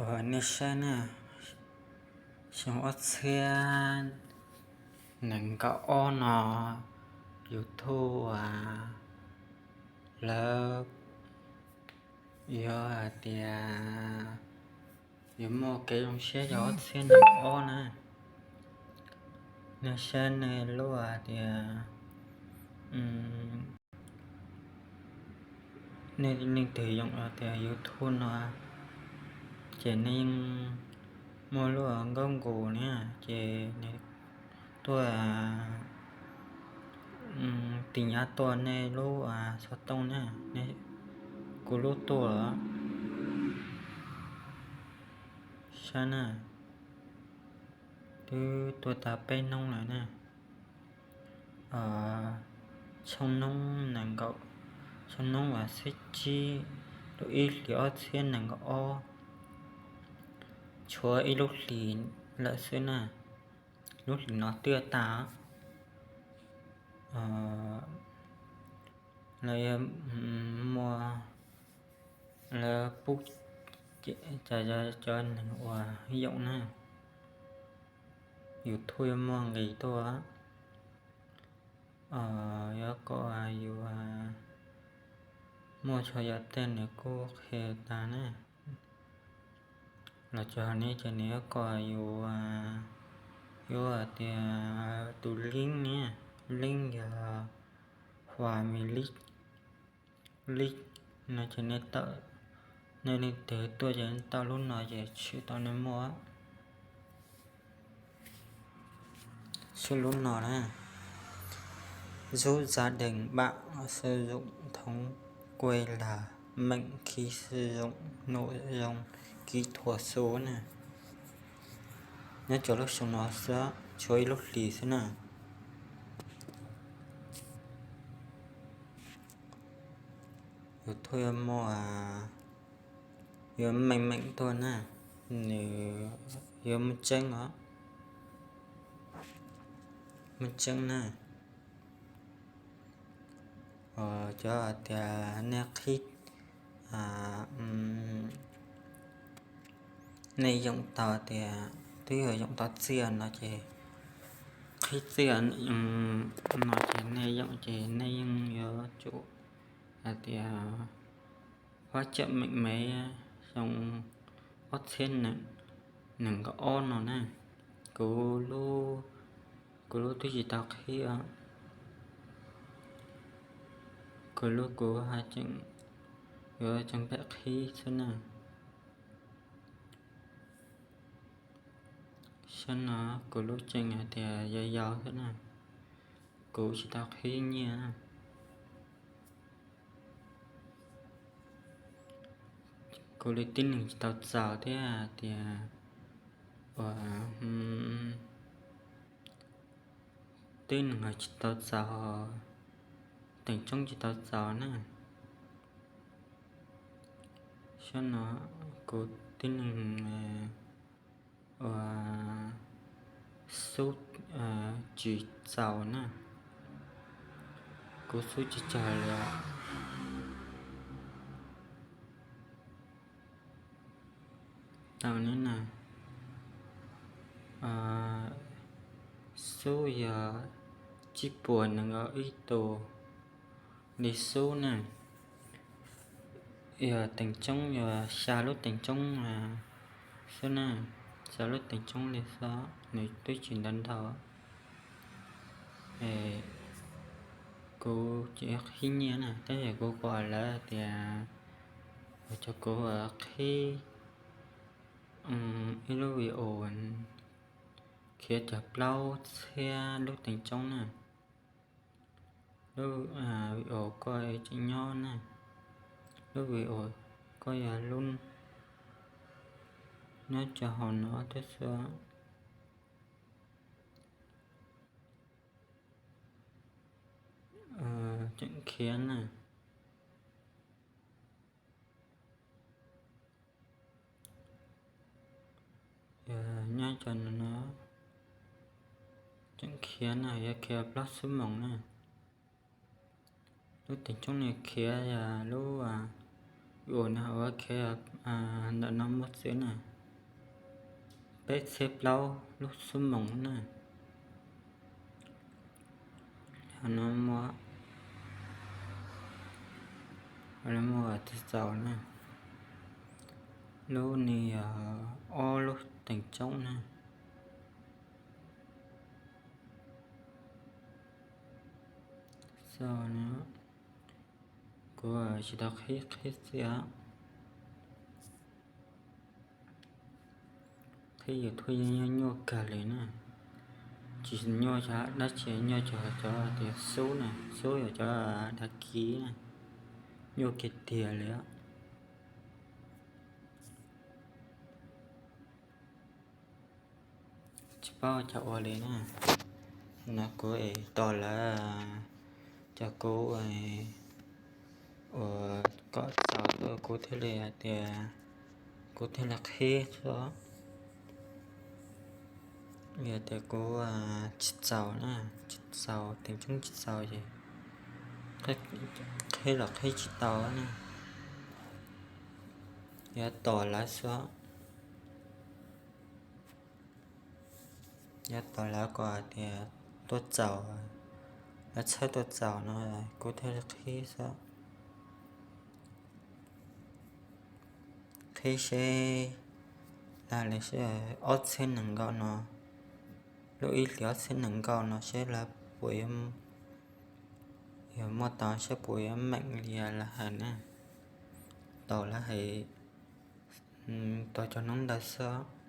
Nej saib na, xyoo ob txhiab nees nkaum ob no YouTube lawv yuav hais tias yuav muaj kev zoo siab yog ob txhiab nees ob na. Nej saib nej lub hais tias nej leej twg yoo tias YouTube no ces nej yeej muaj lub nkauj nkus na, ces nws tuaj tis nyav tuaj nej lub xov tooj na, kuv lub tuaj lawm. Saib na, twb tuaj tau peb hnub lawm na. Xyoo hnub nees nkaum, xyoo hnub vas thib tsib lub ib hlis ob txhiab nees nkaum ob, tshuav ib lub hlis lawm xwb na. Lub hlis no twb tag, lawv yuav muaj, lawv pub cov neeg uas yoom na, YouTube yuav muaj nqis tuaj. Yuav kom yus muaj tshuav yam tej nws kuj qhia tag na. Los txog ne ces nws yuav kom yus, yuav tias tus link ne, link yog Huami Link, link no ces nej tawm, nej leej twg tuaj ces nej tawm lub no ces tshwm tau nej muaj. Xwb lub no na, Giúp gia đình bạn sử dụng thông qua là mệnh khi sử dụng nội dung kỹ thuật số na. Nyob rau lub xyoo no xwb, tshuav ib lub hlis xwb na. Yus thuaj yuav muaj, yuav meej meej tuaj na, nws yuav muaj tseeb os, muaj tseeb na. Cov tias nej qhib, nej yoom tau tias twb yog yoom tau txiaj no ces, qhib txiaj no ces nej yoom ces nej yeej yuav tsum hais tias phát triển mạnh mẽ xyoo ob txhiab nees nkaum ob no na. Kuv, kuv lub twb tsis tau qhib os. Kuv lub kuv haj tseem yuav tseem pem qhib xwb na. Sab no kuv lub tseem hais tias yau yau xwb na, kuv tsis tau qhib nyiaj na. Kuv li tib neeg tsis tau txaus thiab tias, ua, tib neeg tsis tau txaus, teem tsoom tsis tau txaus na. Sab no kuv tib neeg ua xub tsis txaus na, kuv xub tsis tsawg li. Tau ne na, xub yog tsib puas nees nkaum ib tus li xub na. Yog teem tsoom, yog xya lub teem tsoom xwb na, xya lub teem tsoom li xwb, nws twb tsis ntau ntau. Kuv tsis qhib nyiaj na, tab sis kuv kom lawv tias, ua rau kuv qhib ib lub video khiav cov plaub txhiab lub teem tsoom na. Lub video koj tseem nyob na, lub video koj yog lub nyob rau hauv no thiab xwb. Tseem khiav na. Yog nyob rau no, tseem khiav na, yog khiav plaub xuab moos na. Lub teem tsoom no khiav yog lub Ua no, ok, ntawm no muaj txwv na, peb txhiab plaub lub xuab moos na. Ho no muaj, muaj txaus na, lub ni yog ob lub teem tsoob na. Xo no, kuv tsis tau qhib, qhib txiaj, qhib YouTube yeej nyuaj kawg li na. Tsis nyuaj dab tsi, nyuaj cov, cov tias xub na, xub yog cov đăng ký na, nyuaj kiag tiag li. Tsis paub cov ua li na. No kuv es tos lawv cov kuv uas kom txaus kuv thiaj li hais tias kuv thiaj li qhib xwb. Yog tias kuv tsis txaus na, tsis txaus, teem tsoob tsis txaus ces qhib los qhib tsis tau na. Yuav tos lawv xwb. Yuav tos lawv kom hais tias tuaj txaus, lawv txhawb tuaj txaus no kuv thiaj li qhib xwb. Qhib seb, lag li seb ob txhiab nees nkaum no, lub ib hlis ob txhiab nees nkaum no seb lawv puas yuav muaj tau, seb puas yuav meem li lawv hais na. Tau lawv hais, tau cov noob ntawd xwb.